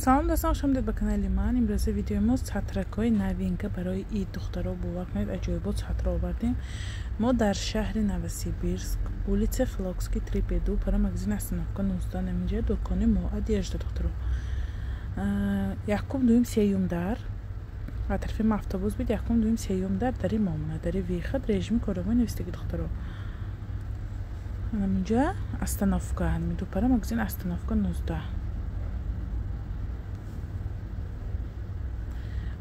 Салом дӯстон, хуш омадед ба канали ман. Имрӯза видеои мо сатракҳои новинка барои ид. Духтаро, бовар кунед, аҷоибот сатра овардем. Мо дар шаҳри Новосибирск, улица Хилокский, 3П2, пара магазин остановка 19, наминҷа дукони мо одежда, духтаро. Якум, дуюм, сеюм дар а тарафи ма автобус бид, якум, дуюм, сеюм дар дари мо дари выход, режими коровой навистаги, духтаро. Наминҷа остановка, ду пара магазин остановка 19.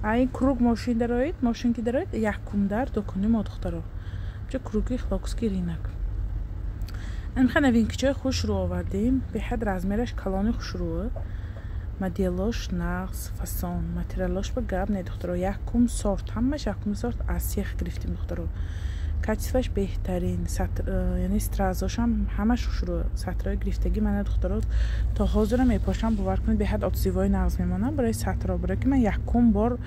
Ин круг мошин дароид, мошин ки дароид, якум дар дукони мо, духтаро. Ҷа круги Хилокский рынок. Амха новинкичои хушрӯ овардем, беҳад размераш калони хушрӯ, моделош нағз, фасон, материалош ба гап не, духтаро, якум сорт, ҳамаш якум сорт, аз сех гирифтем, духтаро. Качестваш беҳтарин, яъне стразошам ҳамаш хушрӯ. Сатрои гирифтагӣ мана, духтаро, то ҳозира мепошам, бовар кунед, беҳад отзывои нағз мемонам барои сатро, барое ки ман якум бор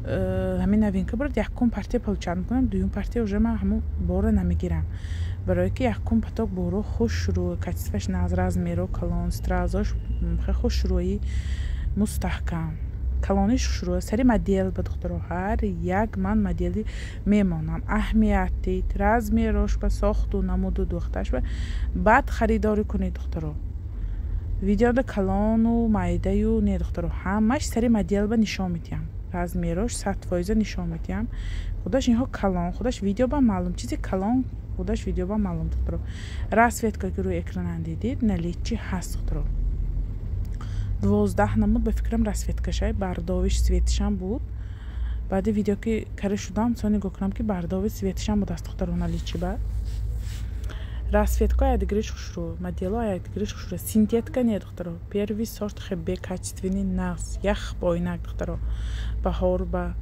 ҳамин новинка бурад, якум партия получать мекунам, дуюм партия уже ман ҳамун бора намегирам, барое ки якум поток боро хушрӯ, качестваш нағз, размеро калон, стразош хушрӯи мустаҳкам, калониш хушрӯ, сари модел ба, духтаро, ҳар як ман модели мемонам, аҳамият дид, размерош ба, сохту намуду духташ ба, баъд харидорӣ кунед, духтаро. Видеода калону майдаю не, духтаро, ҳамаш сари модел ба нишон медиҳам, размерош 100% нишон медиҳам. Худаш инҳо калон, худаш видео ба маълум, чизи калон худаш видео ба маълум, духтаро. Расцветка ки рӯи экранан дидид, наличии ҳаст, духтаро. 12 намуд ба фикрам расцветкашай, бордовыйш цветишам буд. Баъди видео ки каре шудам, со нигоҳ кунам ки бордовый цветишам буд аст, духтаро, наличии ба. Расцветко аядигириш хушрӯ, модело аядигириш хушрӯ, синтетика не, духтаро, первый сорт, хебе качественный, нағз, ях боинак, духтаро, баҳор ба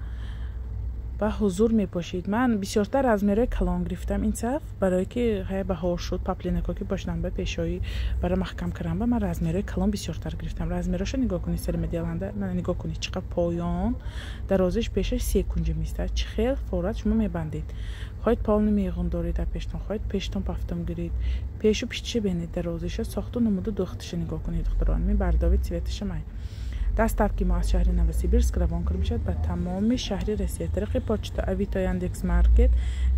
ҳузур мепошид. Ман бисёртар размерҳои калон гирифтам ин саф, барое ки ҳая баҳор шуд, паплинако ки пошидам ба пешоӣ бара маҳкам кардам, ба ман размерҳои калон бисёртар гирифтам. Размерҳоша нигоҳ кунед, сари моделанда мана нигоҳ кунед, чӣ қадр поён дарозиш пешаш се кунҷа меистад, чӣ хел форат шумо мебандед. Хоҳед полный меғун доред дар пештон, хоҳед пештон пафтом гиред, пешу пиштиша бинед, дарозиша, сохту намуду духтиша нигоҳ кунед, духтарон. Мин бордовый цветиша май. Доставки мо аз шаҳри Новосибирск равон карда мешавад ба тамоми шаҳри Россия тариқи почта, Авито, Яндекс Маркет,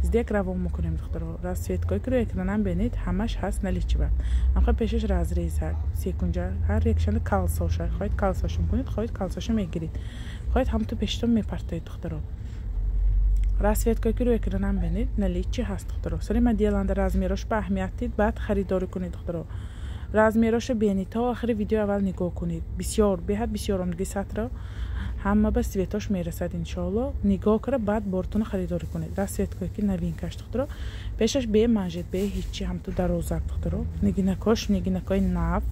СДЭК равон мекунем, духтаро. Расцветкое ки рӯи экранам бинед, ҳамаш ҳаст наличии ба. Амха пешаш разреза секунҷа, ҳар якшанда калсоша, хоҳед калсоша мекунед, хоҳед калсоша мегиред, хоҳед ҳамту пештон мепартоед, духтаро. Расцветкое ки рӯи экранам бинед, наличии ҳаст, духтаро. Сари моделанда размерош ба аҳамият дид, баъд харидорӣ кунед, духтаро. Размероша бинед, то охири видео аввал нигоҳ кунед. Бисёр беҳад бисёр омдиги сатро, ҳама ба цветош мерасад, иншоалло. Нигоҳ кара, баъд бортона харидорӣ кунед. Расцветкое ки новинкаш, духтаро, пешаш бе манжет, бе ҳичи, ҳамту дарозак, духтаро. Нигинакош нигинакои нав,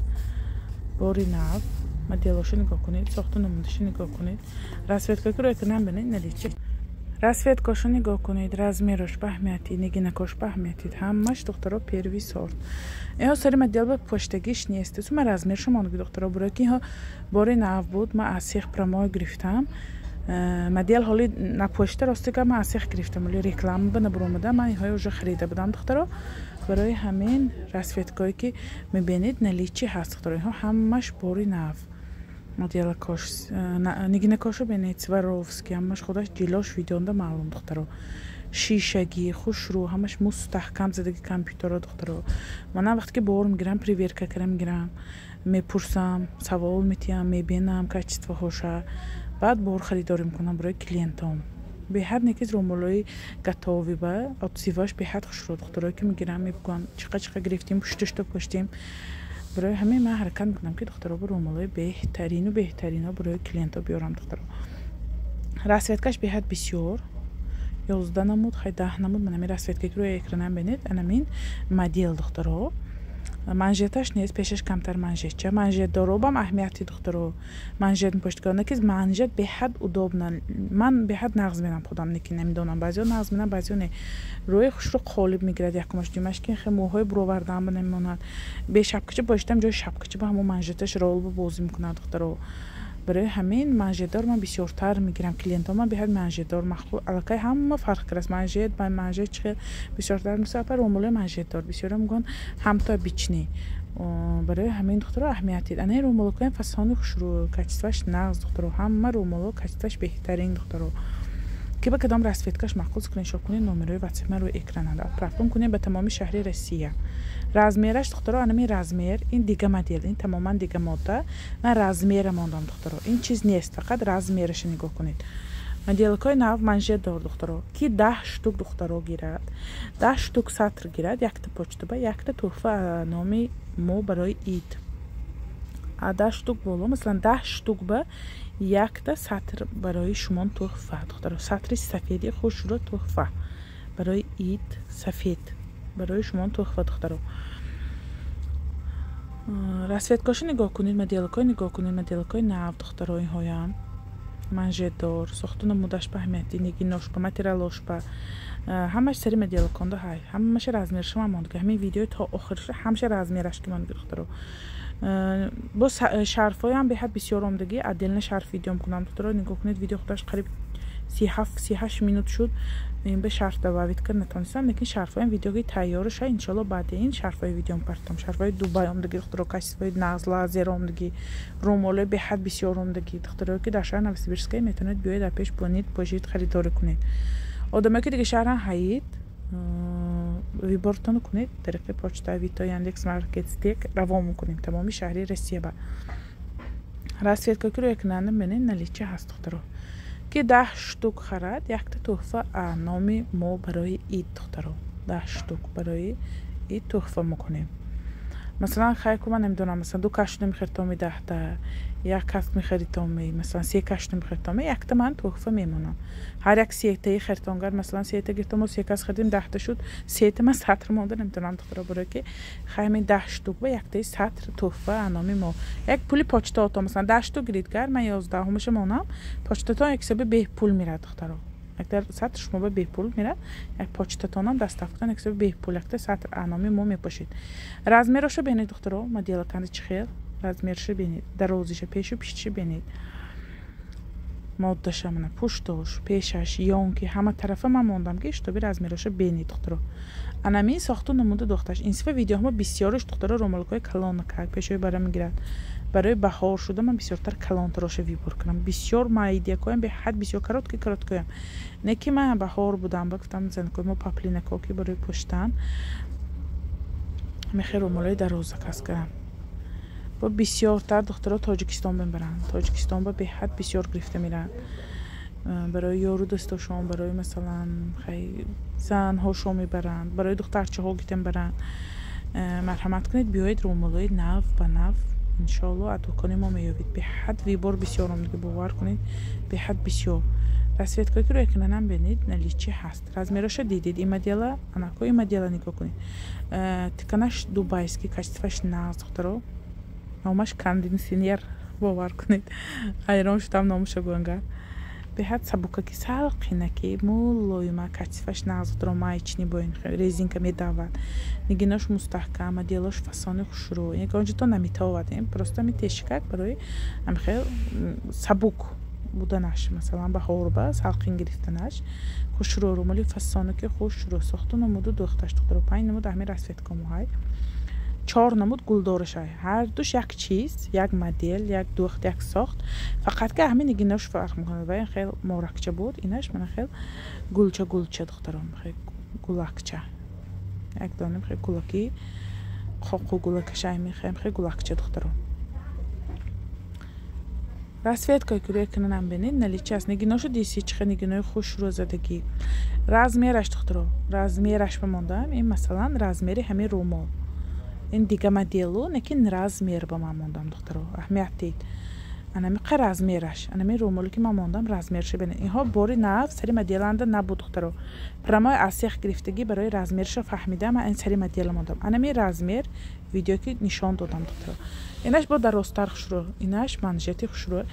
бори нав, моделоша нигоҳ кунед, сохту намудаша нигоҳ кунед. Расцветкое ки рӯи экранам бинед, наличии. Расцветкошо нигоҳ кунед, размерош ба аҳамияти, нигинакош ба аҳамияти, ҳамаш, духтаро, первый сорт. Инҳо сари модел ба поштагиш нест, ман размершо мондги, духтаро, барое ки инҳо бори нав буд, ман аз сех прямой гирифтам. Модел ҳоли напошта, рости гап, ман аз сех гирифтам, оли реклама ба набуромада, ман инҳои уже харида будам, духтаро. Барои ҳамин расцветкое ки мебинед, наличии ҳаст, духтаро, инҳо ҳамаш бори нав. Моделакош, нигинакошо бинед, Сваровски, ҳамаш худаш ҷилош видеонда маълум, духтаро. Шишагӣ, хушрӯ, ҳамаш мустаҳкам задаги компютеро, духтаро. Манам вақте ки бор мегирам, проверка кара мегирам, мепурсам, савол метиҳам, мебинам качествоҳоша, баъд бор харидорӣ мекунам барои клиентом. Беҳад некиз румолои готовый ба отзываш беҳад хушрӯ, духтарое ки мегирам, мебигӯям чиқа чиқа гирифтем, пушташто поштем. Барои ҳамин ман ҳаракат мекунам ки, духтаро, ба румолои беҳтарину беҳтарино барои клиентҳо биёрам, духтаро. Расцветкаш беҳад бисёр, 11 намуд, хай 10 намуд. Манами расцветка ки рӯи экранам бинед, анамин модел, духтаро. Манжеташ нест, пешаш камтар манжетча, манжетдоробам аҳамияти, духтаро, манжет мепоштигона ки манжет беҳад удобно, ман беҳад нағз менам худам, неки намедонам, баъзеҳо нағз менам, баъзеҳо не. Рӯи хушро қолиб мегирад, якумаш, дуюмаш ки хе мӯҳои буровардаам ба намемонад. Бе шапкача пошидам, ҷои шапкача ба ҳамон манжеташ ролба бозӣ мекунад, духтаро. Барои ҳамин манжетдор ман бисёртар мегирам, клиентҳо ман беҳад манжетдор махлу, аллакай ҳама фарқ кардаст, манжет ба манжет чӣ хел бисёртар мисапа румолои манжетдор бисёро мегӯянд, ҳамто бични. Барои ҳамин, духтаро, аҳамият дид. Анаи рӯмолокоям фасони хушрӯ, качествоаш нағз, духтаро, ҳама рӯмоло качествоаш беҳтарин, духтаро. Ки ба кадом расцветкаш маъқул, скриншот кунед, номерои ватсап ман рӯи экрананд, отправка кунед ба тамоми шаҳри Россия. Размераш, духтаро, анами размер. Ин дига модел, ин тамоман дига модда. Ман размера мондам, духтаро, ин чиз нест, фақат размераша нигоҳ кунед. Моделкои нав, манжет дор, духтаро. Ки 10 штук, духтаро, гирад, 10 штук сатр гирад, якта почтаба якта тӯҳфа номи мо барои ид. 10 штук боло, масалан, 10 штук ба якта сатр барои шумо тӯҳфа, духтаро. Сатри сафеди хушро тӯҳфа барои ид, сафед барои шумо тӯҳфа, духтаро. Расцветкоша нигоҳ кунед, моделкои нигоҳ кунед, моделкои нав, духтаро. Инҳоям манжетдор, сохту намудаш ба аҳамияти, нигиношба, материалошба, ҳамаш сари моделконда ҳай. Ҳамаша размерша ман мондага. Ҳамин видеои то охирша ҳамаша размераш ки мондага, духтаро. Бо шарфҳоям беҳад бисёр омдагӣ. Отдельно шарф видеом кунам, духтаро. Нигоҳ кунед, видео худаш қариб 37, 38 минут шуд. Ин ба шарф добавить кард натонистам, лекин шарфҳоям видеои тайёраша. Иншолло, баъди ин шарфҳои видеом партом. Шарфҳои Дубай омдагӣ, духтаро, качествои нағз, лазер омдагӣ, румолои беҳад бисёр омдагӣ. Духтаро, ки дар шаҳр Новосибирская, метавонед биёед, дар пеш бонид, бошед, харидорӣ кунед. Одамое ки дига шаҳран ҳаид, выбортонро кунед, тариқи почта, Авито, Яндекс Маркет, СДЭК равон мекунем тамоми шаҳри Россия. Ба расцветка ки рӯя кунанда менед, наличие ҳаст, духтаро. Ки 10 штук харад, якта тӯҳфа номи мо барои ид, духтаро. 10 штук барои ид тӯҳфа мекунем. Масалан, хай ку, ман намедонам, масалан, ду кашно мехаритоми 10-та, як кас мехаритоми, масалан, се кашно мехаритоми, якта ман тӯҳфа мемонам. Ҳар як сетаи харитонгар, масалан, сета гирифтам, мо се кас харидем, 10-та шуд, сета ман сатр монда наметавонам, духтаро. Барое ки хай, ҳамин 10 штук ба яктаи сатр тӯҳфа номи мо. Як пули почтаото, масалан, 10 штук гиридгар, ман 11-умаша монам, почтатон як ҳисоби бепул мерад, духтаро. Якта сатр шумо ба бепул мерад, як почтатонам, доставкатон як ҳисоби бепул, якта сатр номи мо мепошед. Размерошо бинед, духтаро, моделаканди чӣ хел размершо бинед, дарозиша, пешу пиштиша бинед, моддаша, мана пуштош, пешаш, ёнки, ҳама тарафа ман мондам, ки чтобы размерошо бинед, духтаро. Анамин сохту намуда духташ. Ин сифа видеоҳо бисёриш, духтаро, румолкҳои калонакак пешои бара мегирад. Барои баҳор шуда ман бисёртар калонтароша выбор кунам. Бисёр майдиякоям беҳад бисёр, короткий, короткоям не ки ман баҳор будам ба гуфтам, занакои мо паплинако ки барои пуштан мехе румолои дароз заказ кардам. Бо бисёртар, духтаро, Тоҷикистон мебаранд. Тоҷикистон ба беҳад бисёр гирифта мераванд барои ёру дӯстошон, барои, масалан, хай, занҳошон мебаранд, барои духтарчаҳо гирифта мебаранд. Марҳамат кунед, биёед, румолои нав ба нав, иншоалло, аз дукони мо меёбед. Беҳад выбор бисёр омдиги, бовар кунед, беҳад бисёр. Расцветкое ки рӯя кунанам бинед, наличие ҳаст. Размероша дидед. И модела анако, и модела нигоҳ кунед. Тканаш дубайский, качествоаш нағз, духтаро. Номаш кондиционер, бовар кунед, ҳайрон шудам номаша гӯянгар. Беҳад сабукаки, салқинаки, мулоима, качествоаш нағз, духтаро. Маечный бо резинка медавад, нигинош мустаҳкам, моделош фасони хушрӯ. Ягонҷо наметовад, просто ами тешикак барои амхел сабук буданаш, масалан, баҳорба салқин гирифтанаш хушрӯ. Румоли фасонаки хушрӯ, сохту намуду духташ, духтаро. Панҷ намуд ҳамин расцветкамоҳай, чор намуд гулдорашай. Ҳардуш як чиз, як модел, як духт, як сохт, фақат ки ҳамин нигинош фарқ мекунад. Ва ин хел моракча буд, инаш мана хел гулча, гулча, духтаром, хел гулакча, як донем хел гулаки, қоқу гулакашай мехоем, хел гулакча, духтаром. Расцветкое ки рӯя кунанам бинед, наличие аст. Нигиношу диси, чихе нигинои хушрӯ задагӣ. Размераш, духтаро, размераш бимондам. Ин, масалан, размери ҳамин румол, ин дига моделу, лекин размер ба ман мондам, духтаро, аҳамият диҳед. Анамиқа размераш, анами румоле ки ман мондам, размерша бинед. Инҳо бори нав, сари моделанда набуд, духтаро, прямой аз сех гирифтагӣ. Барои размерша фаҳмидам, ман ин сари модела мондам. Анами размер видео ки нишон додам, духтаро. Инаш бо дарозтар хушрӯ, инаш манжети хушрӯ.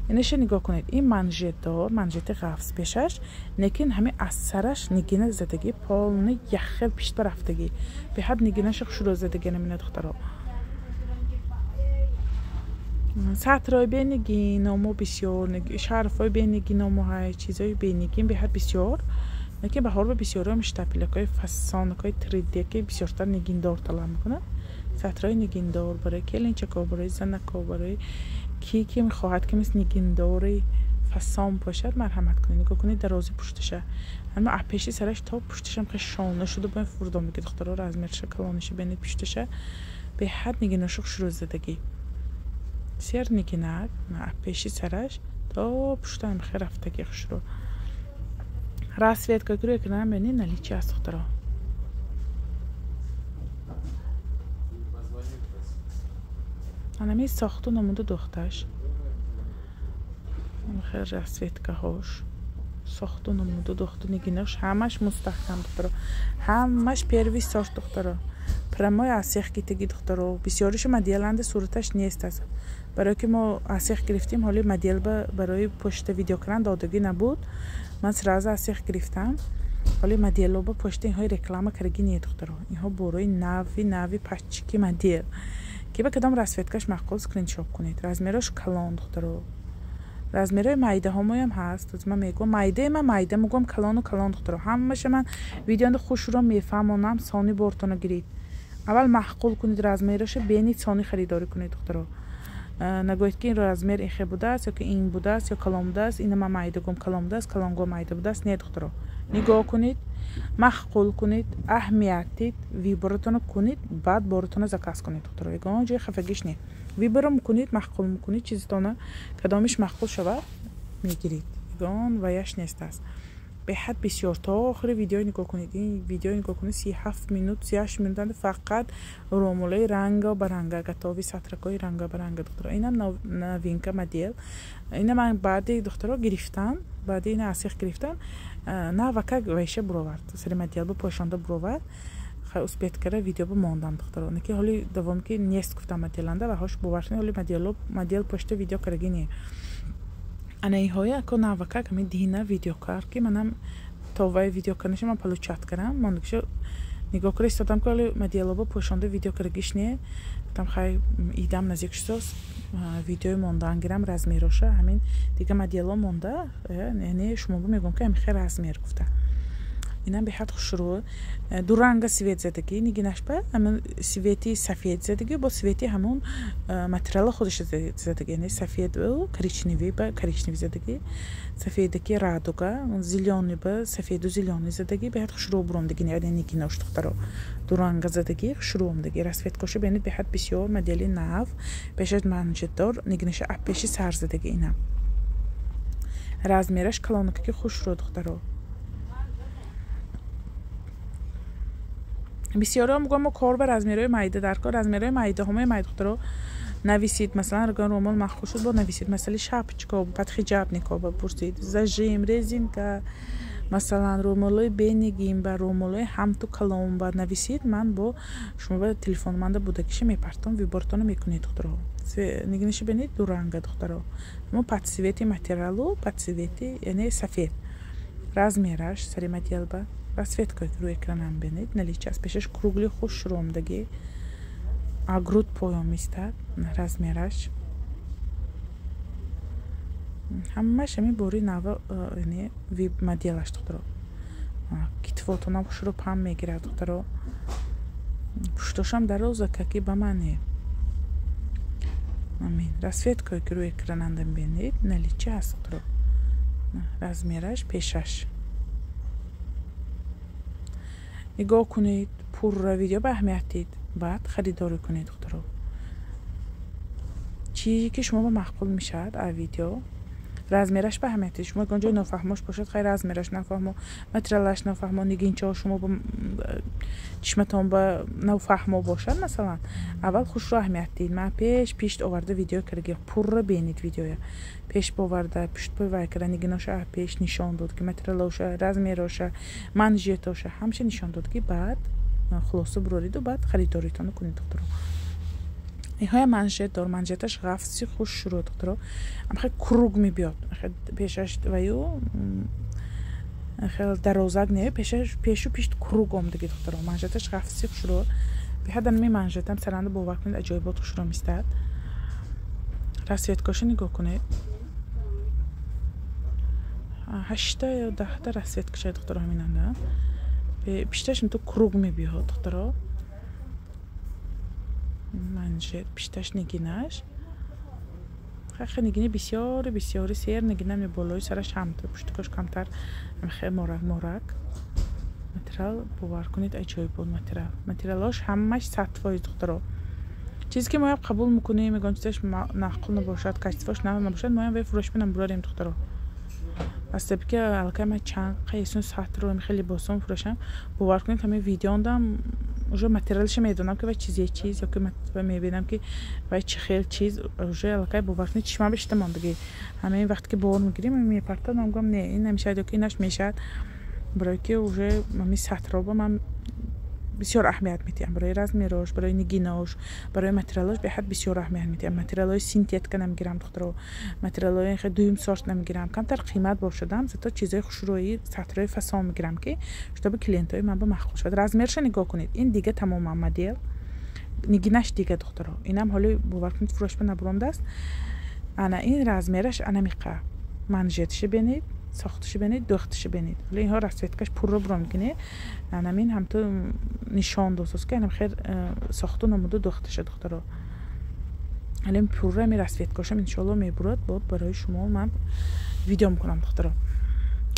Инаша нигоҳ кунед, ин манжетдор, манжети ғафз пешаш, лекин ҳамин аз сараш нигина задагӣ, полный яхел пишт рафтагӣ, беҳад нигинаша хушрӯ задагӣ. Намина, духтаро, сатрҳои бенигин номо бисёр, шарфҳои бенигин номо ҳай, чизҳои бенигин беҳад бисёр. Лекин баҳор ба бисёриҳо штапелякҳои фасонакҳои 3D ки бисёртар нигиндор талаб мекунад. Сатрои нигиндор барои келинчако, барои занако, барои ки ки мехоҳад ки мисли нигиндори фасон бошад, марҳамат кунед. Нигоҳ кунед дарози пушташа. Ҳама пеши сараш то пушташам хеле шона шуда бо фурдомиги духтаро, размерша калониша бинед пушташа. Беҳад нигиношу хушрӯ задагӣ. Сер нигинак пеши сараш то пуштаам хеле рафтагӣ хушрӯ. Расцветка гӯ экран бинед наличие аст духтаро. Анами сохту намуду духташ. Хеле расцветкаҳош сохту намуду духту нигинаш ҳамаш мустаҳкам духтаро. Ҳамаш первый сорт духтаро. Прямой асех гитаги духтаро. Бисёришу моделанда сураташ нест аст. Барои ки мо асех гирифтем, ҳоли модел барои пошта видеокран додагӣ набуд. Ман сразу асех гирифтам. Ҳоли модело ба пошта инҳои реклама карагӣ не духтаро. Инҳо борои нави нави пачки модел. Ки ба кадом расцветкаш маъқул скриншот кунед. Размерош калон духтаро. Размерои майдаҳомоям ҳаст. Ман мегӯям майдаи ман майда мегӯям калону калон духтаро. Ҳамаша ман видеоndo хушро мефаҳмонам, сони бортоно гирид. Аввал маъқул кунед размероша, бенид сони харидорӣ кунед духтаро. Нагӯед ки ин размер ин хе будааст ё ки ин будааст ё калон будааст, ина ман майда гӯям калон будааст, калон гӯям майда будааст. Не духтаро. Нигоҳ кунед, маъқул кунед, аҳамият дид, выборатонро кунед, баъд боратонро заказ кунед духтаро. Ягон ҷои хафагиш не. Выборам кунед, маъқул кунед, чизитона кадомиш маъқул шавад мегиред. Ягон ваяш нест аст. Беҳад бисёр. То охири видео нигоҳ кунед. Ин видео нигоҳ кунед 37 минут, 38 минутанд фақат ромулаи ранга ба ранга, готови сатракҳои ранга ба ранга духтаро. Инам новинка модел. Ина ман баъди духтаро гирифтам, баъди ина асех гирифтам, навака вайша буровард. Сари модел бо пошонда буровард. Хай успеть кара видео бо мондам духтаро. Неки ҳоли давом ки нест гуфтам моделанда ва ҳош бовар кунед ҳоли модело модел пошта видео карагӣ не. Ана иҳоя ако навакак ҳамин дина видео кард ки манам то вай видео кардаша ман получат кардам. Мондагиша нигоҳ кара истодам ки ҳоли моделобо пошонда видео карагиш не. Гуфтам хай идам наздик шудост видеои мондан гирам размероша. Ҳамин дига модело монда, яъне шумо мегӯям ки ҳамин хел размер гуфта. Инам беҳад хушрӯ. Ду ранга свет задагӣ нигинаш ба ҳамин свети сафед задагӣ бо свети ҳамон материала худаш задагӣ, яъне сафеду коричневый ба коричневый задагӣ, сафедаки радуга, зелёный ба сафеду зелёный задагӣ. Беҳад хушрӯ буромдагӣ, яъне нигинош духтаро. Ду ранга задагӣ хушрӯ омдагӣ. Расцветкаша бинед беҳад бисёр модели нав, пешаш манжетдор, нигинаша пеши сар задагӣ инам. Размераш калонакаки хушрӯ духтаро. Бисёриҳо мегӯям мо кор ба размерҳои майда дар кор, размерҳои майдаҳомои майда духтаро нависед. Масалан, агар ромол маъқул шуд, бо нависед. Масалан, шапочка, подхиджабнико бапурсед, зажим, резинка, масалан, румолои бенигин ба румолои ҳамту калон ба нависед. Ман бо шумо ба телефон манда будагиша мепартом, выбортоно мекунед духтаро. Нигинаша бинед ду ранга духтаро. Мо под цвети материалу, под цвети, яъне сафед. Размераш сари модел ба расцветкае ки рӯи экранам бинед наличие аст. Пешаш кругли хушрӯомдагӣ, агруд поён меистад размераш. Ҳамааш ҳамин бори нава, яъне вип моделаш духтаро. Китфотонам хушрӯ пам мегирад духтаро. Пуштошам дарозака ки ба мане. Амин. Расцветкае ки рӯи экранандам бинед наличие аст духтаро. Размераш пешаш. Нигоҳ кунед, пурра видео ба аҳамият дид, баъд харидорӣ кунед духтаро. Чизе ки шумо ба маъқул мешавад а видео, размераш ба аҳамият дид. Шумо ягон ҷой нофаҳмош бошад, хай размераш нафаҳмо, материалаш нафаҳмо, нигинчаҳо шумо ба чишматон ба нофаҳмо бошад, масалан, аввал хушрӯ аҳамият дид. Ман пеш пишт оварда видео кардаги, пурра бинед видеоя. Пеш боварда, пушт пой вай карда, нигиноша пеш нишон дод ки материалоша, размероша, манжетоша ҳамаша нишон дод ки баъд хулоса бурориду баъд харидоритонро кунед духтаро. Иҳоя манжет дор, манжеташ ғафси хушрӯ духтаро. Амхе круг мебиёд. Пешаш ваю хел дарозак не, пешаш пешу пишт круг омдаги духтаро. Манжеташ ғафси хушрӯ. Беҳад ами манжетам саранда бовар кунед аҷоибот хушрӯ меистад. Расцветкаша нигоҳ кунед. 8 ё 10 расцветкаша духтаро ҳаминанда. Пишташ ту круг мебиёд духтаро. Манжет пишташ нигинаш. Хе нигини бисёри бисёри сер нигина меболои сараш ҳамтур пуштикош камтар хе морак морак. Материал бовар кунед аҷоиб буд материал. Материалош ҳамаш 100% духтаро. Чизе ки моям қабул мекунем, мегӯям чизаш маъқул набошад, качествош набошад, моям ве фурӯш менам бурарем духтаро. Аз ки аллакай ман чанд қайсун сатро хеле либосон фурӯшам, бовар кунед ҳамин видеондам уже материалша медонам ки вай чизе чиз ё ки мебинам ки вай чӣ хел чиз уже аллакай бовар кунед чишмам бишта мондагӣ. Ҳамин вақте ки бор мегирем мепартам, мегӯям не, ин намешавад ё ки инаш мешавад. Барои ки уже ҳамин сатроба ман бисёр аҳамият медиҳам барои размерош, барои нигинош, барои материалош беҳад бисёр аҳамият медиҳам. Материалҳои синтетика намегирам духтаро, материалҳои хе дуюм сорт намегирам. Камтар қимат бошадам, зато чизои хушрӯи сатрҳои фасон мегирам ки чтобы клиентҳои ман ба маъқул шавад. Размерша нигоҳ кунед, ин дига тамоман модел, нигинаш дига духтаро. Инам ҳоли бовар кунед фурӯш ба набуромдааст. Ана ин размераш анамиқа. Манжетши бинед, сохташи бинед, дӯхташи бинед. Вале инҳо расцветкаш пурро буром мекунед. Анамин ҳамту нишон досост ки анам хер сохту намуду дӯхташа духтаро. Алем пурра ми расцветкашам иншоалло мебурад, бо барои шумо ман видео мекунам духтаро.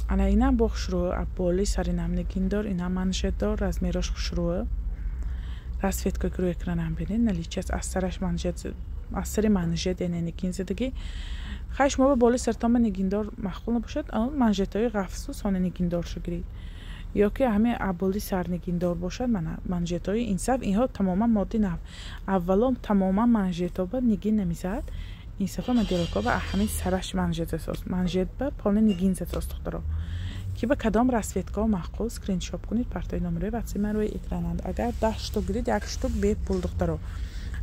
Ана инам бо хушрӯ, болои саринам нигин дор, инам манжет дор, размерош хушрӯ. Расцветка ки рӯи экранам бинед, наличие аз сараш манжет, аз сари манжет яъне нигин задагӣ. Хай шумо ба болои сартон ба нигиндор маъқул набошад, манжетҳои ғафсу сони нигиндоршо гиред. Ё ки ҳамин аболи сар нигиндор бошад, мана манжетҳои инсаф инҳо тамоман модди нав. Аввало тамоман манжетҳо ба нигин намезад. Инсафа моделка ба ҳамин сараш манжет засоз. Манжет ба полни нигин засоз духтаро. Ки ба кадом расцветкаҳо маъқул скриншот кунед, партои номерои ватсапи ман рӯи экрананд. Агар 10 штук гиред, як штук бепул духтаро.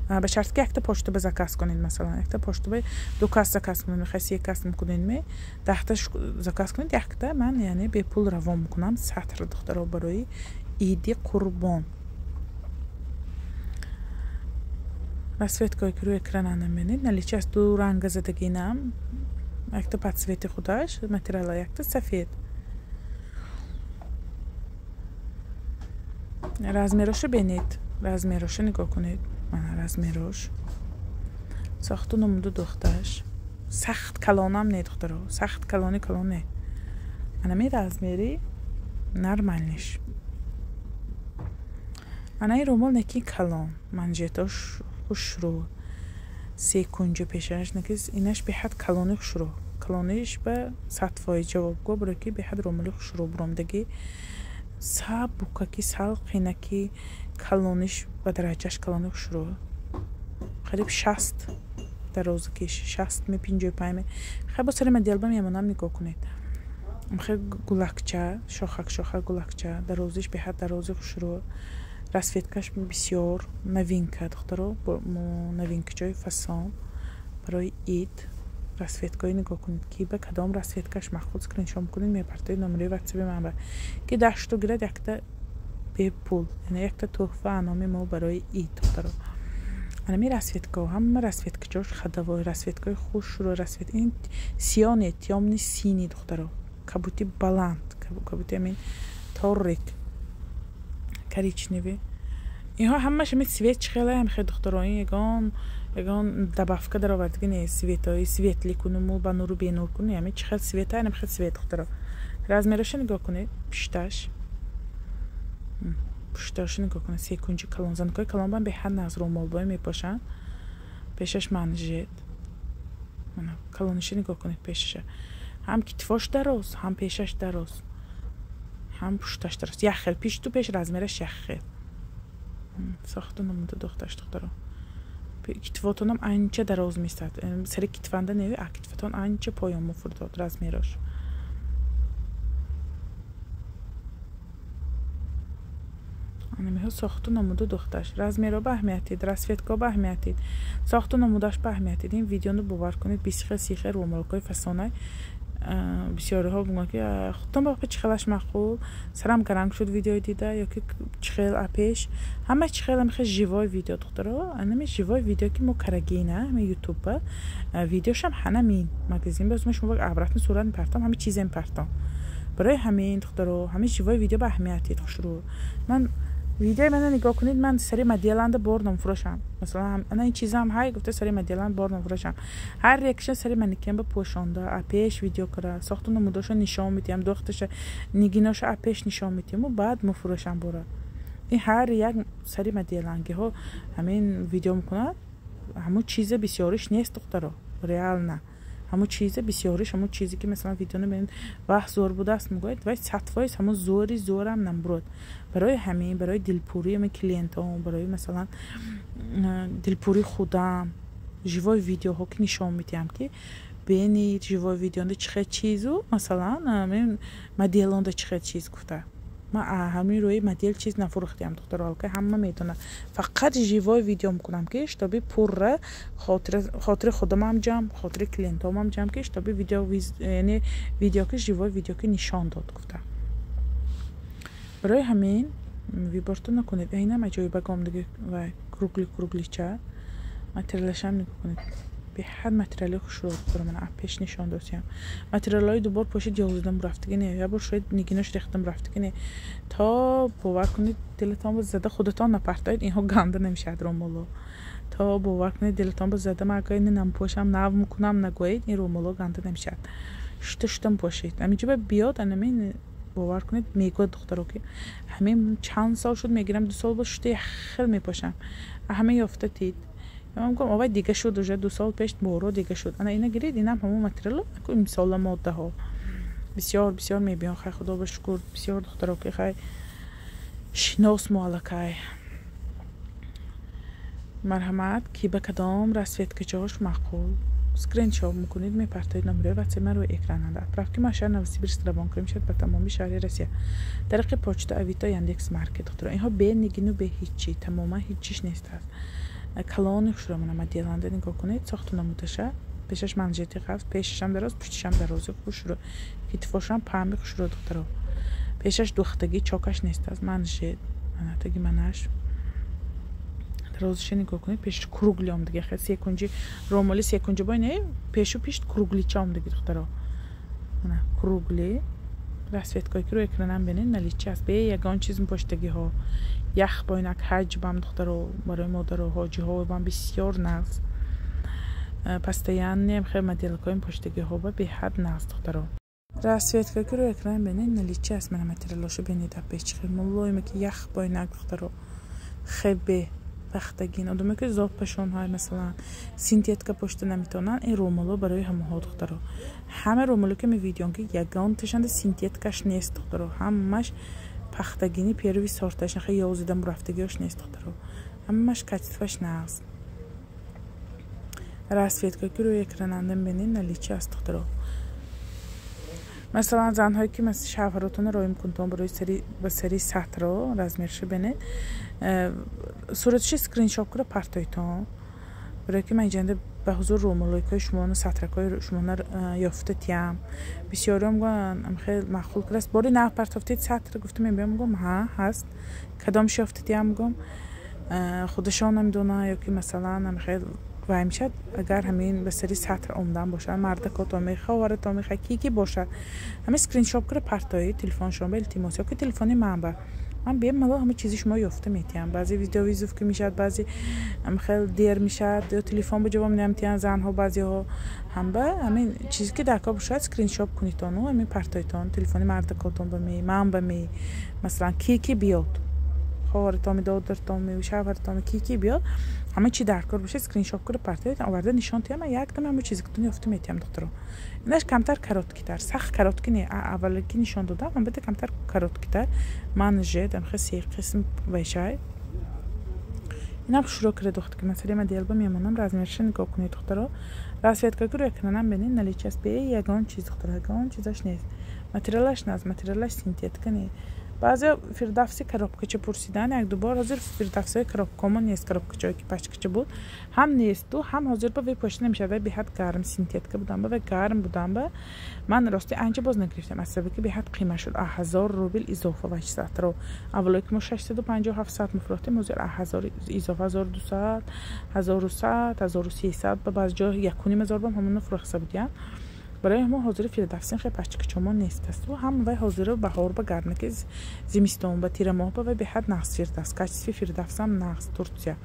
Ба шарте ки якта почта ба заказ кунед, масалан якта почта ба ду кас заказ кунед, мехоҳед се кас мекунед, ме 10та заказ кунед, якта ман яъне бепул равон мекунам сатр духтаро барои иди қурбон. Расцветкаҳое ки рӯи экрананда мебинед, наличие аз ду ранга задагинам, якта под цвети худаш материала, якта сафед. Размерошо бинед, размерошо нигоҳ кунед. Мана размерош. Сохту намуду духташ. Сахт калонам не духтаро, сахт калони калон не. Анами размери нормальниш. Ана ин румол неки калон, манжетош хушрӯ, се кунҷа пешаш неки инаш беҳад калони хушрӯ. Калониш ба 100% ҷавобгӯ, барои ки беҳад румоли хушрӯ буромдагӣ. Сабукаки сал қинаки калониш ба дараҷаш калони хушрӯ. Қариб 60 дарозакиш, 60 ме 55 ме. Хай бо сари моделба мемонам нигоҳ кунед. Хай гулакча, шохак шохак гулакча, дарозиш беҳад дарози хушрӯ. Расцветкаш бисёр новинка духтаро, новинкаҷои фасон барои ид. Расцветкаҳои нигоҳ кунед ки ба кадом расцветкаш маъқул скриншот кунед, мепартоед номерои ватсапи ман ба. Ки 10 штук гирад, якта бепул, яъне якта тӯҳфа аноми мо барои ид духтаро. Анами расцветкаҳо, ҳама расцветкаҷош хадавой, расцветкаҳои хушрӯ, расцвет ин сиёҳ не, тёмный синий духтаро. Кабути баланд, кабути ҳамин торик, коричневый. Инҳо ҳамаш ҳамин цвет чӣ хеле ҳам хел духтаро, ин ягон добавка даровардагӣ не, цветҳои светлый кунуму ба нуру бенур куну, ҳамин чӣ хел цвет ҳам хел цвет духтаро. Размерошо нигоҳ кунед, пушташ. Пушташо нигоҳ кунед, се кунҷи калон, занакҳои калон бам беҳад нағз румолбой мепошанд. Пешаш манжет. Мана калонишо нигоҳ кунед пешаша. Ҳам китфош дароз, ҳам пешаш дароз, ҳам пушташ дароз. Як хел пишту пеш размераш як хел. Сохту намуда духташ духтаро. Китфотонам анча дароз месад. Сари китфанда не, а китфотон анча поён муфурдод размерош. Анамиҳо сохту намуду духташ. Размеро ба аҳамиятид, расцветка ба аҳамиятид, сохту намудаш ба аҳамиятид. Ин видеоно бовар кунед, 20 хел 30 хел румолкҳои фасонай. Бисёриҳо мегӯянд ки худтон ба чӣ хелаш маъқул, сарам гаранг шуд видеои дида, ё ки чӣ хел апеш. Ҳама чӣ хел ҳамихел живой видео духтаро. Анами живой видео ки мо карагина, ҳами ютуба видеошам ҳанамин магазин боз шумо обратно сурат мепартам, ҳами чизе мепартам. Барои ҳамин духтаро, ҳами живой видео ба аҳамиятид хушрӯ. Ман Видеои мана нигоҳ кунед, ман сари моделанда бор намфурӯшам. Масалан, ана ин чизам ҳай гуфта, сари моделанд бор намфурӯшам. Ҳар якша сари манекенба пӯшонда, апеш видео кара, сохту намудоша нишон медиҳам, дохташа, нигиноша апеш нишон медиҳаму баъд муфурӯшам бора. Ин ҳар як сари моделангиҳо ҳамин видео мекунад, ҳамун чиза бисёриш нест, духтаро, реально. Ҳамун чиза бисёриш, ҳамун чизе ки, масалан, видео мебинед, ваҳ, зӯр будааст мегӯяд, вай 100% ҳамун зӯри зӯрам намбурад. Барои ҳамин, барои дилпурии ҳамин клиентҳо, барои, масалан, дилпурии худам, живой видеоҳо ки нишон медиҳам, ки бинед, живой видеонда чӣ хел чизу, масалан, ҳамин моделонда чӣ хел чиз гуфта. Ман ҳамин рӯи модел чиз нафурӯхтиам, духтаро, аллакай ҳама медонад. Фақат живой видео мекунам, ки чтобы пурра хотири худамам ҷамъ, хотири клиентҳомам ҷамъ, ки чтобы видео, яъне видео ки живой видео ки нишон дод гуфта. Барои ҳамин выбор то накунед. Инам аҷоибагом диги вай круглый, круглый ча, материалашам нигоҳ кунед, беҳад материали хушрӯ дорам. Ман пеш нишон додиам, материалҳои дубор пошид ёзидам рафтагӣ не, як бор шояд нигинош рехтам рафтагӣ не. То бовар кунед, дилатон ба зада худатон напартоед, инҳо ганда намешавад рӯмоло. То бовар кунед, дилатон ба зада, ман агар ина нампошам, нав мекунам нагӯед, ин рӯмоло ганда намешавад. Шута шута мепошед, ҳаминҷо ба биёд, анамин бовар кунед, мегӯяд духтаро, ки ҳамин чанд сол шуд мегирам, 2 сол боз шута як хел мепошам, ҳама ёфта тид. Ман мегӯям, овай дига шуд, уже 2 сол пеш боро дига шуд. Ана ина гиред, инам ҳамон материал, мисола моддаҳо бисёр бисёр мебиён. Хай, худо ба шукр, бисёр духтаро ки хай шинос мо аллакай. Марҳамат, ки ба кадом расцветка чаҳош маъқул, скриншот мекунед, мепартоед, номерои ватсапи ман рӯи экрананда. Отправки ма шаҳри Новосибирск равон кунем шояд ба тамоми шаҳри Россия тариқи почта, Авито, Яндекс Маркет. Духтаро, инҳо бе нигину, бе ҳиччи, тамоман ҳиччиш нест аст. Калони хушро мана моделанда нигоҳ кунед, сохту намудаша. Пешаш манжети қафт, пешашам дароз, пуштишам дарози хушро, китфошам пами хушро, духтаро. Пешаш духтагӣ, чокаш нест аст, манжет ана таги манаш дарозиша нигоҳ кунед. Пешаш круглый омдаги, хел секунҷи ромоли секунҷи бой не, пешу пишт круглый ча омдаги, духтаро. Ана круглый расцветка е ки рӯи экранам бинед, наличие аст, бе ягон чиз мепоштагиҳо, ях бойнак ҳаҷбам, духтаро, барои модаро, ҳоҷиҳо бам бисёр нағз. Постоянно хел моделкҳои мепоштагиҳо ба беҳад нағз, духтаро. Расцветка ки рӯи экран бинед, наличие аст. Мана материалошо бинед, печ хел мулоиме ки ях бойнак, духтаро, хебе пахтагин. Одаме ки зобпашон ҳай, масалан, синтетика пошта наметавонанд, ин рӯмоло барои ҳамаҳо, духтаро. Ҳама рӯмоло ки мевидиён, ки ягонташанда синтетикаш нест, духтаро, ҳамаш пахтагини первый сорташ, нахе ёзида мурафтагиёш нест, духтаро, ҳамаш качество ш нағз. Расцветка ки рӯи экрананда мебинед, наличие аст, духтаро. Масалан, занҳое ки шавҳаротонро роӣ мекунтон барои ба сари сатро, размер ша бинед, сураташи скриншот кара партойтон, барое ки ман инҷанда ба ҳузур рӯмолойкҳои шумоно, сатракҳои шумоно ёфта тиям. Бисёриҳо мегӯянд, хел маъқул кардааст, бори нав партофтед сатр гуфта мебиём, мегӯям, ҳа, ҳаст, кадомш ёфта тиям, мегӯям, худашон намедонанд ё ки, масалан, хел вай мешавад. Агар ҳамин ба сари сатр омдан бошад, мардакотоме, ховаратоме, хай ки ки бошад, ҳамин скриншот кара партои телефоншон ба, илтимос, ё ки телефони ман ба, ман бемалол ҳама чизи шумо ёфта метиҳам. Баъзе видеовызов ки мешавад, баъзе хел дер мешавад ё телефон ба ҷавоб наметиҳанд занҳо баъзеҳо. Ҳам ба ҳамин чизе ки дар кор бошад, скриншот кунитону ҳамин партоитон телефони мардакотон ба ме, ман ба ме, масалан, ки ки биёд, хоҳаратоми, додаратоми, шавҳаратоми, ки ки биёд, ҳама чи дар кор бошад, скриншот кара партоед, оварда нишон тиҳам, ман якдам ҳама чизе кутон ёфта метиҳам, духтаро. Инаш камтар короткий тар, сахт короткий не, аввале ки нишон додам, албатта камтар короткий тар, манжет амхе се қисм вайшай. Инам хушрӯ кара, духтар, ки масале моделба мемонам. Размер ша нигоҳ кунед, духтаро. Расцветка ки рӯи экранам бинед, наличие аст, бе ягон чиз, духтаро, ягон чизаш нест. Материалаш наз, материалаш синтетика не. Баъзе фирдавси коробка ча пурсидан якдубор. Ҳозир фирдавсиҳои коробка мо нест, коробка чое ки пачка ча буд, ҳам несту, ҳам ҳозир ба вай пошида намешавад, вай беҳад гарм синтетика будан ба, вай гарм будан ба. Ман рости анча боз нагирифтам, аз сабаби ки беҳад қимат шуд, 1000 рубл изофа вай сатро. Аввалое ки мо 650, 700 мефурӯхтем, ҳозир 1000 изофа, 1200, 1100, 1300, ба баъзе ҷо 1500 бам ҳамона фурӯхта будиям. Барои ҳамон ҳозири фирдавсин хеле пачкачомон нест асту ҳам вай ҳозиро баҳор ба гарна ки зимистон ба тирамоҳ ба вай беҳад нағз фирдавс. Качестви фирдавсам нағз Турция.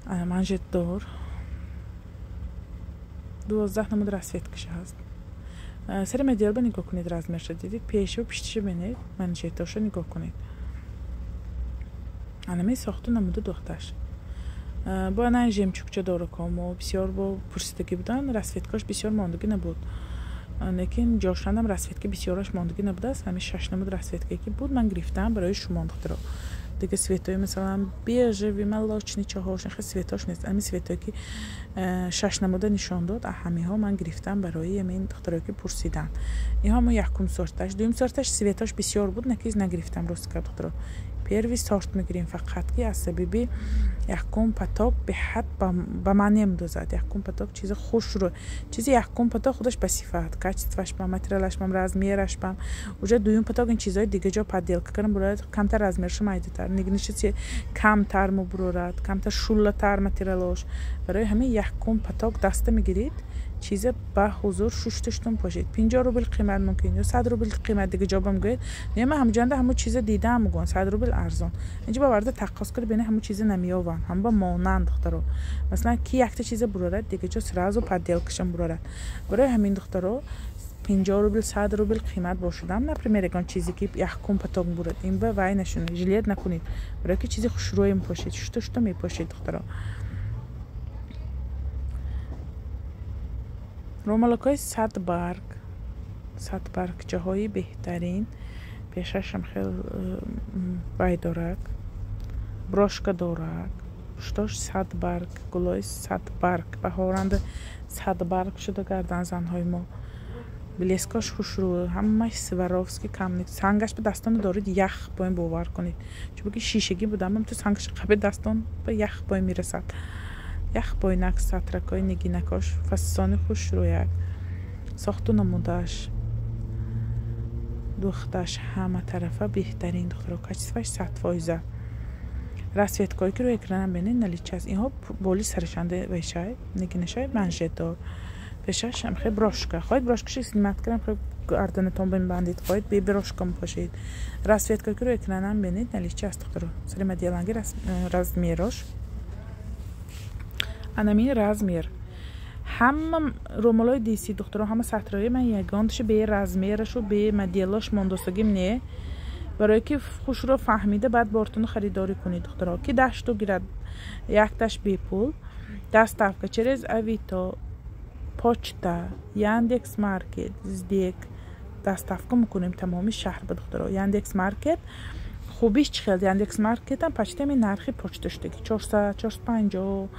Манжетдор 12 намуд расцветкаш ҳаст. Сари моделба нигоҳ кунед, размерша дидед, пешу пиштиша бинед, манжетоша нигоҳ кунед. Анаме сохту намуда духташ. Бо ана жемчугча доракомо бисёр бо пурсидагӣ будан, расцветкаш бисёр мондагӣ набуд. Лекин ҷошандам расцветка бисёраш мондагӣ набудааст. Ҳамин 6 намуд расцветка ки буд, ман гирифтам барои шумо духтаро. Дига цветои масалан бежевый, молочный чаҳош, хел цветош нест. Ҳамин цветое ки 6 намуда нишон дод, ҳамиҳо ман гирифтам барои ҳамин духтаро ки пурсиданд. Инҳо мо якум сорташ, дуюм сорташ цветош бисёр буд, накиз нагирифтам рост гап духтаро. Первый сорт мегирем фақат ки аз сабаби якум поток беҳад ба ман намедозад. Якум поток чизи хушрӯ, чизи якум поток худаш ба сифат, качестваш ба материалаш ба размераш ба. Уже дуюм поток ин чизои дига ҷо подделка кардам, бурад камтар размерша майдатар, нигниша камтар мубурорад, камтар шуллатар материалош. Барои ҳамин якум поток даста мегирид, чиза ба ҳузур шушташтон пошед. 50 рубл қимат мумкин ё 100 рубл қимат дига ҷо бам гӯед. Не, ман ҳамҷанда ҳамун чиза дидам мугӯям 100 рубл арзон. Инҷа ба варда таққос карда бина ҳамун чиза намеёванд, ҳам ба монанд духтаро. Масалан ки якта чиза бурорад, дига ҷо сразу подделкашам бурорад. Барои ҳамин духтаро 50 рубл 100 рубл қимат бошудам, например, ягон чизе ки якум поток бурад, ин ба вай нашунед, жалеть накунед. Барои ки чизи хушрӯе мепошед, шушта шушта мепошед духтаро. Ромалакҳои 100 барг, 100 баргчаҳои беҳтарин. Пешашам хел вай дорад, брошка дорад. Пуштош 100 барг, гулои 100 барг. Баҳоранда 100 барг шуда гардан занҳои мо. Блескош хушрӯ, ҳамааш Сваровски камник. Сангаш ба дастоно дорид, ях боем бовар кунед. Чунки шишагӣ будам, ту сангаш қаби дастон ба ях боем мерасад. Ях бойнак, сатракҳои нигинакош, фасони хушрӯяк. Сохту намудаш, духташ ҳама тарафа беҳтарин духтаро. Качестваш 100%. Расцветкҳое ки рӯи экранам бинед наличи аст. Инҳо боли сарашанда вешай, нигинашай, манжетдор. Пешаш ҳам хел брошка. Хоҳед брошкаша снимать кардам, хоҳед гарданатон бимбандед, хоҳед бе брошка мепошед. Расцветкҳое ки рӯи экранам бинед наличи аст духтаро. Сари моделанги размерош. Анамин размер. Ҳама румолои диси духтаро, ҳама сатрои ман ягонташа бе размерашу бе моделош мондосагим не. Барое ки хушро фаҳмида баъд бортону харидорӣ кунед духтаро. Ки дашту гирад якташ бепул, доставка через Авито, почта, Яндекс Маркет, СДЭК доставка мекунем тамоми шаҳр ба духтаро. Яндекс Маркет хубиш чӣ хел? Яндекс Маркетам почти ҳамин нархи почта шудагӣ 400, 450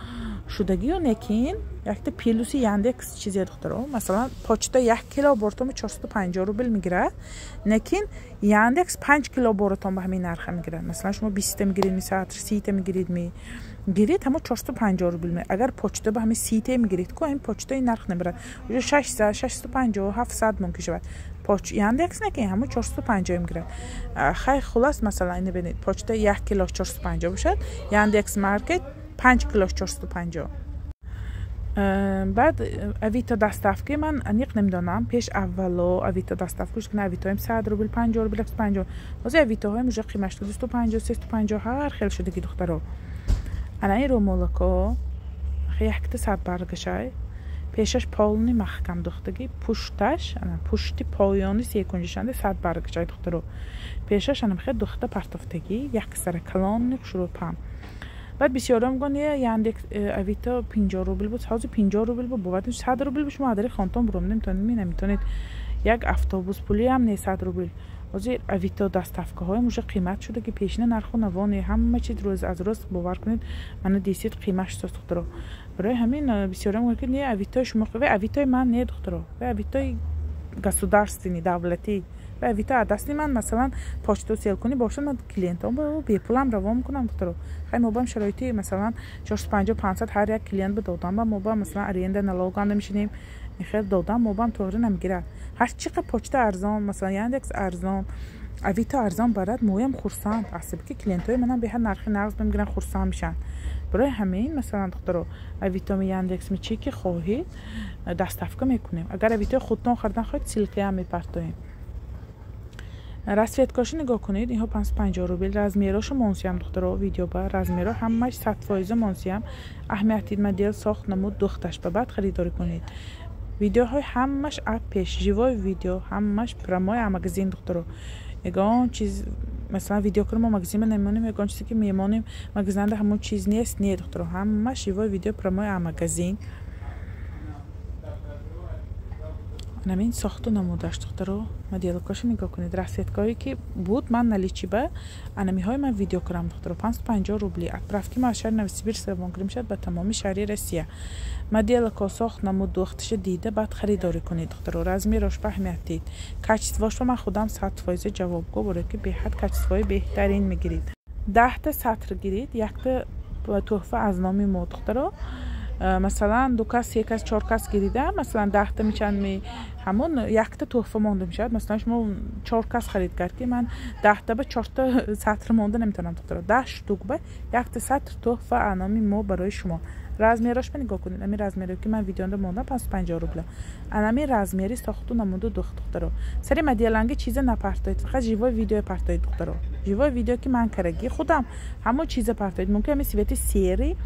шудагию, лекин якта плюси Яндекс чизе духтаро. Масалан почта 1 кило бортон 450 рубл мегирад, лекин Яндекс 5 кило боротон ба ҳамин нарха мегирад. Масалан шумо 20 та мегиред, ми 30 та мегиред, ми гиред ҳамо 450 рубл. Агар почта ба ҳамин 30 та мегиред, ку ҳамин почта ин нарх намебарад. Уже 600, 650, 700 мумкин шавад. Яндекс не ки ҳамо 450 мегирад. Хай хулас масалан ина бинед, почта 1 кило 450 бошад, Яндекс Маркет 5 кило 450. Баъд Авито доставки ман аниқ намедонам. Пеш аввало Авито доставка шуд, Авитоем 100 рубл, 50 рубл, 150. Ҳозир Авитоҳоем уже қимат шуд, 250, 350 ҳар хел шудаги духтаро. Ана ин румолако якта 100 баргашай. Пешаш полни маҳкам духтаги, пушташ, ана пушти поёни секунҷишанда 100 баргашай духтаро. Пешаш ана мехе духта партофтаги, як сара калонни хушрӯ пам. Баъд бисёрам гон Яндекс Авито 50 рубл буд, ҳозир 50 рубл буд, бовар 100 рубл буд, шумо адари хонтон буром наметонед, наметонед. Як автобус пулиам не 100 рубл. Ҳозир Авито доставкаҳоям уже қимат шуда ки пешина нарху навоне ҳама чиз рӯз аз рӯз бовар кунед, мана дисид қимат шуд духтаро. Барои ҳамин бисёрам гӯянд ки не Авитои шумо, вай Авитои ман не духтаро, вай Авитои государственный, давлатӣ. Вай Авито аз дасти ман масалан почта селкунӣ бошад, ман клиентам бепулам равон мекунам духтаро. Хай мо бам шароити масалан 450, 500 ҳар як клиент ба додам, ба мо ба масалан аренда налоганда мешинем, хел додам, мо бам тоғри намегирад. Ҳар чӣ қа почта арзон, масалан Яндекс арзон, Авито арзон барад, моям хурсанд. Асаби ки клиентҳои манам беҳад нархи нағз мегиранд, хурсанд мешаванд. Барои ҳамин, масалан, духтаро, Авитоми, Яндекс ми чӣ ки хоҳед, доставка мекунем. Агар Авитои худтон харидан хоҳед, ссылка ям мепартоем. Расцветка ошо нигоҳ кунед, инҳо 550 рубл. Размер ошо монсиям, духтаро, видео ба размер о ҳамаш 100% монсиям. Аҳамият модел сохт намуд духташ ба баъд харидорӣ кунед. Видеоҳои ҳамаш пеш живой видео, ҳамаш прямой магазин, духтаро. Ягон чиз, масалан, видео кунем, мо магазин намемонем, ягон чизе ки мемонем магазинда, ҳамон чиз нест. Не, духтаро, ҳамаш живой видео, прямой магазин. Намин сохту намудаш, духтаро, моделка ошо нигоҳ кунед. Расцветка ое ки буд ман наличии ба анамиҳои ман видео кунам, духтаро, 550 рубли. Отправки ма аз шаҳри Новосибирск равон кунем шавад ба тамоми шаҳри Россия. Моделка сохт намуд духташа дида, баъд харидорӣ кунед, духтаро. Размер ош ба аҳамият дид, качество ш ба ман худам 100% ҷавобгӯ, боре ки беҳад качество и беҳтарин мегиред. 10-та сатр гиред, якта тӯҳфа аз номи мо, духтаро. Масалан, ду кас, се кас, чор кас гирида, масалан, 10-та мечанд ми ҳамон якта тӯҳфа монда мешавад. Масалан, шумо чор кас харид кард, ки ман 10-та ба чорта сатр монда наметавонам, духтаро. 10 штук ба якта сатр тӯҳфа аз номи мо барои шумо. Размер ошма нигоҳ кунед. Ами размер е ки ман видеонда мондам, 550 рубля. Анами размер и сохту намуду духт, духтаро. Сари моделанги чиза напартоед, фақат живой видео партоед, духтаро. Живой видео ки ман караги худам, ҳамон чиза партоед. Мумкин ами цвет и серый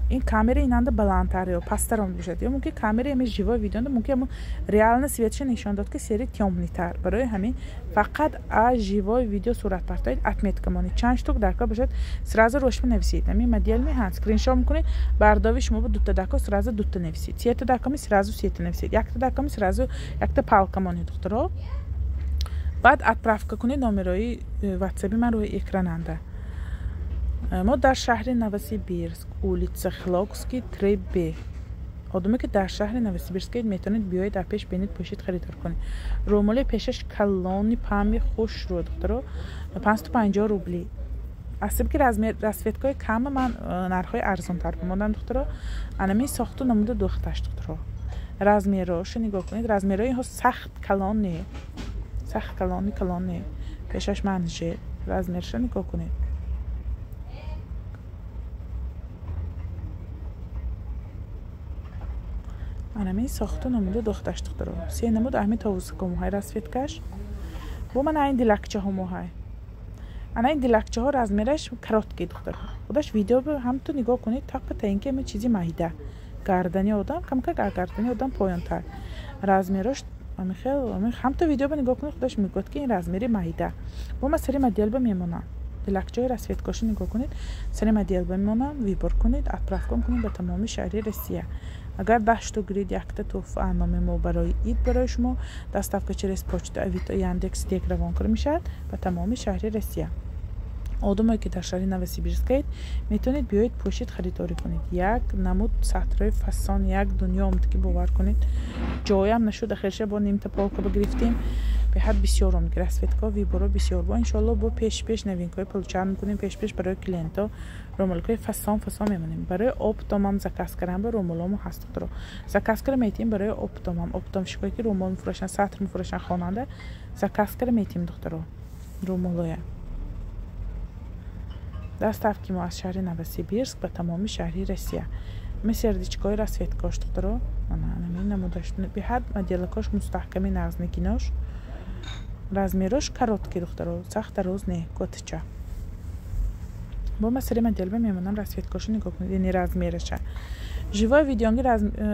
ин камера инанда баландтар ё пасттар ом бошад, ё мумкин камера ами живой видеонда мумкин ҳамон реально цвет ша нишон дод, ки серый тёмный тар. Барои ҳамин фақат аз живой видео сурат партоед, отметка монед, чанд штук дар кор бошад, сразу рошма нависед. Ами модель меҳанд, скриншот мекунед, бардови шумо ба дута дако, сразу дута нависед, сета дакоми, сразу сета нависед, якта дакоми, сразу якта палка монед, духтаро. Баъд отправка кунед. Номерои ватсаби ман рӯи экрананда. Мо дар шаҳри Новосибирск, улица Хилокский, 3Б. Одаме ки дар шаҳри Новосибирск метавонед биёед, дар пеш бинед, пӯшид, харидор кунед. Рӯмоли пешаш калони пами хушрӯ, духтаро, 550 рубли. Асиб ки размер расцветка ҳои кама, ман нархҳои арзонтар бимондам, духтаро. Анами сохту намуда духташ, духтаро, размер ошо нигоҳ кунед. Размер ои инҳо сахт калон не, сахт калони калон не. Пешаш манже, размер ша нигоҳ кунед. Анами сохту намуда духташ, духтаро. Се намуд ами товусакомоҳай расцветка ш. Бо ман айн дилакчаҳо моҳай. Ана ин дилакчаҳо размер аш короткий, духтаро. Худаш видео ҳамту нигоҳ кунед, таққа та ин ки ами чизи майда гардани одам камкак гардани одам поёнтар размер ош. Амихел ҳамту видео ба нигоҳ кунед, худаш мегӯяд, ки ин размер и майда. Бо ма сари модель ба мемонам. Дилакчаҳои расцветка ошо нигоҳ кунед, сари модель ба мемонам. Выбор кунед, отправка кунед ба тамоми шаҳри Россия. Агар 10 штук гиред, якта тӯҳфа номи мо барои ид барои шумо. Доставка через почта, Авито, Яндекс, СДЭК равон карда мешавад ба тамоми шаҳри Россия. Одамое ки дар шаҳри Новосибирскаед, метавонед биёед, пӯшид, харидорӣ кунед. Як намуд сатрои фасон, як дунё омад, ки бовар кунед, ҷоям нашуд. Ахирша бо нимта полка бигирифтем. Беҳад бисёр омад расцветка о, выбор о бисёр. Бо иншоалло бо пеш-пеш новинка ҳои получать мекунем. Пеш-пеш барои клиент о румолкаи фасон фасон мемонем. Барои оптом ам заказ кардам, ба румоломо ҳаст, духтаро, заказ карда метиҳем. Барои оптом ам, оптомщик ое ки румол мефурӯшанд, сатр мефурӯшанд, хонанда заказ карда метиҳем, духтаро, румолоя. Доставки мо аз шаҳри Новосибирск ба тамоми шаҳри Россия. Ми сердечко и расцветка ош, духтаро, анами намудаш беҳад моделак ош мустаҳками нағзникинош. Размер ош короткий, духтаро, сахт дароз не, котича. Бо ма сари модель ба мемонам. Расцветка ошо нигоҳ кунед, яъне размер аша. Живой видеонги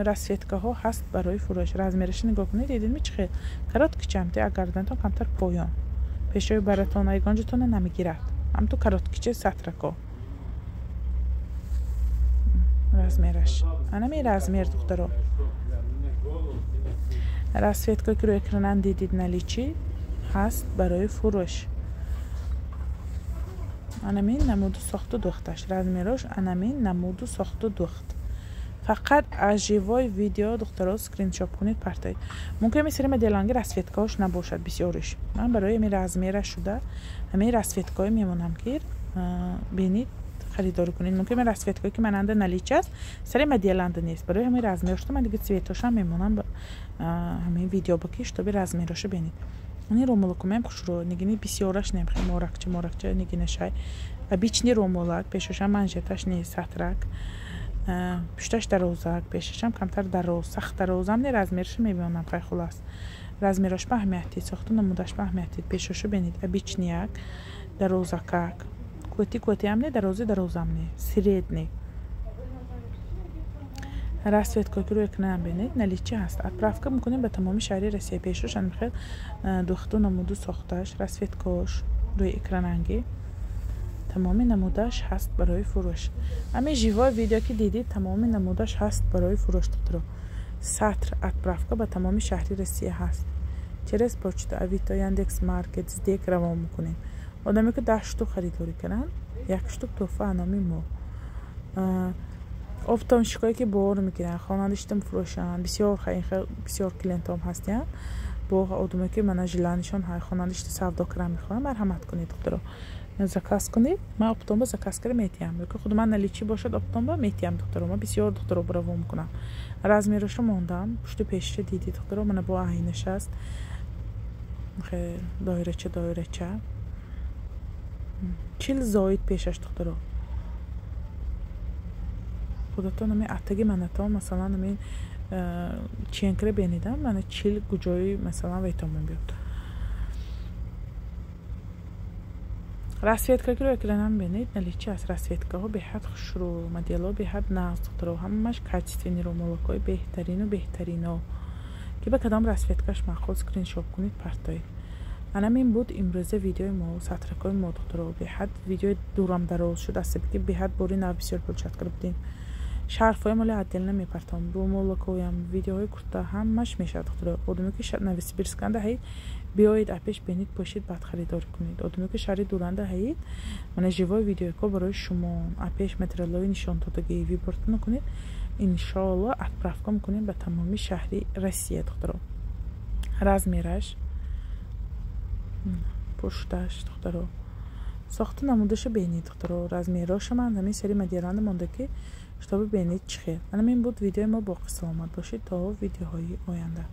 расцветка ҳо ҳаст барои фурӯш. Размер аша нигоҳ кунед, дидедми, чӣ хел короткий чамте, агардантон камтар поён, пешои баратон ягонҷатона намегирад. Ҳамту короткий ча сатрако. Размер аш анами размер, духтаро. Расцветка ки рӯи экранан дидид, наличии ҳаст барои фурӯш. Анамин намуду сохту духташ, размер ош анамин намуду сохту духт. Фақат аз живой видео, духтаро, скриншот кунед, партоед. Мумкин ами сари моделанги расцветка ош набошад бисёриш. Ман барои ами размер а шуда ҳамин расцветка ҳое мемонам, ки бинед, харидорӣ кунед. Мумкин ами расцветка ое ки мананда наличии аст, сари моделанда нест. Барои ҳамин размер шуда ман дига цвет ошам мемонам ҳамин видео ба, ки чтобы размер ошо бинед. Ани ромолакумем хушрӯ, нигини бисёраш нем, моракча моракча нигинашай. Обычный ромолак, пешошам манжеташ не, сатрак. Пушташ дарозак, пешашам камтар дароз, сахт дарозам не, размерша мебинам, хай хулас. Размерош ба аҳамият дид, сохту намудаш ба аҳамият дид. Пешошу бинед, обычныяк, дарозакак. Кӯти кӯтиам не, дарози дарозам не, средний. Расцветка ки рӯи экран бинед, наличии ҳаст. Отправка мекунем ба тамоми шаҳри Россия. Пешош хел духту намуду сохташ, расцветкаош рӯи экрананги. Тамоми намудаш ҳаст барои фурӯш. Ҳамин живой видео ки дидид, тамоми намудаш ҳаст барои фурӯш, духтаро. Сатр отправка ба тамоми шаҳри Россия ҳаст. Через почта, Авито, Яндекс Маркет, СДЭК равон мекунем. Одаме ки 10 штук харидорӣ кунанд, як штук тӯҳфа номи мо. Оптовщикое ки бор мегиранд, хонандашита мефурӯшанд, бисёр бисёр клиентом ҳастиянд. Бо одаме ки мана желанишон ҳай хонандашита савдо кардан мехоҳанд, марҳамат кунед, духтаро. Заказ кунед, ман оптомба заказ кара метиҳам. Ёки худи ман наличии бошад, оптомба метиҳам, духтаро. Ман бисёр духтаро равон мекунам. Размерошо мондам, пушту пешиша дидӣ, духтаро, мана бо айнаш аст. Доирача доирача. 40 зоид пешаш, духтаро. Худатон ами атаги манатон, масалан, ами ченкра бенидам, мана 40 гуҷои, масалан, вайтомон биёд. Расцветка ки рӯи экранам бинед, наличии аст. Расцветкаҳо беҳад хушрӯ, моделҳо беҳад нағз, духтаро, ҳамааш качественный ромолакҳои беҳтарину беҳтарино. Ки ба кадом расцветкаш маъқул, скриншот кунед, партоед. Анам ин буд имрӯза видеои мо, сатракҳои мо, духтаро. Беҳад видеои дурам дароз шуд, аз сабаби ки беҳад бори нав бисёр получать карда будем. Шарфҳои моли отдельно мепартом, румолакоям, видеоҳои курта ҳамаш мешавад, духтаро. Одаме ки Новосибирсканда ҳаид, биёед, апеш бинед, пошид, баъд харидорӣ кунед. Одаме ки шаҳри дуранда ҳаид, мана живой видеоко барои шумо, апеш материалҳои нишондодагӣ выбортона кунед, иншоалло отправка мекунем ба тамоми шаҳри Россия, духтаро. Размераш, пушташ, духтаро, сохту намудаша бинед, духтаро. Размероша ман ҳамин сари моделанда монда ки чтобы бинед чӣ хел. Анам ин буд видеои мо, боқӣ саломат бошед то видеоҳои оянда.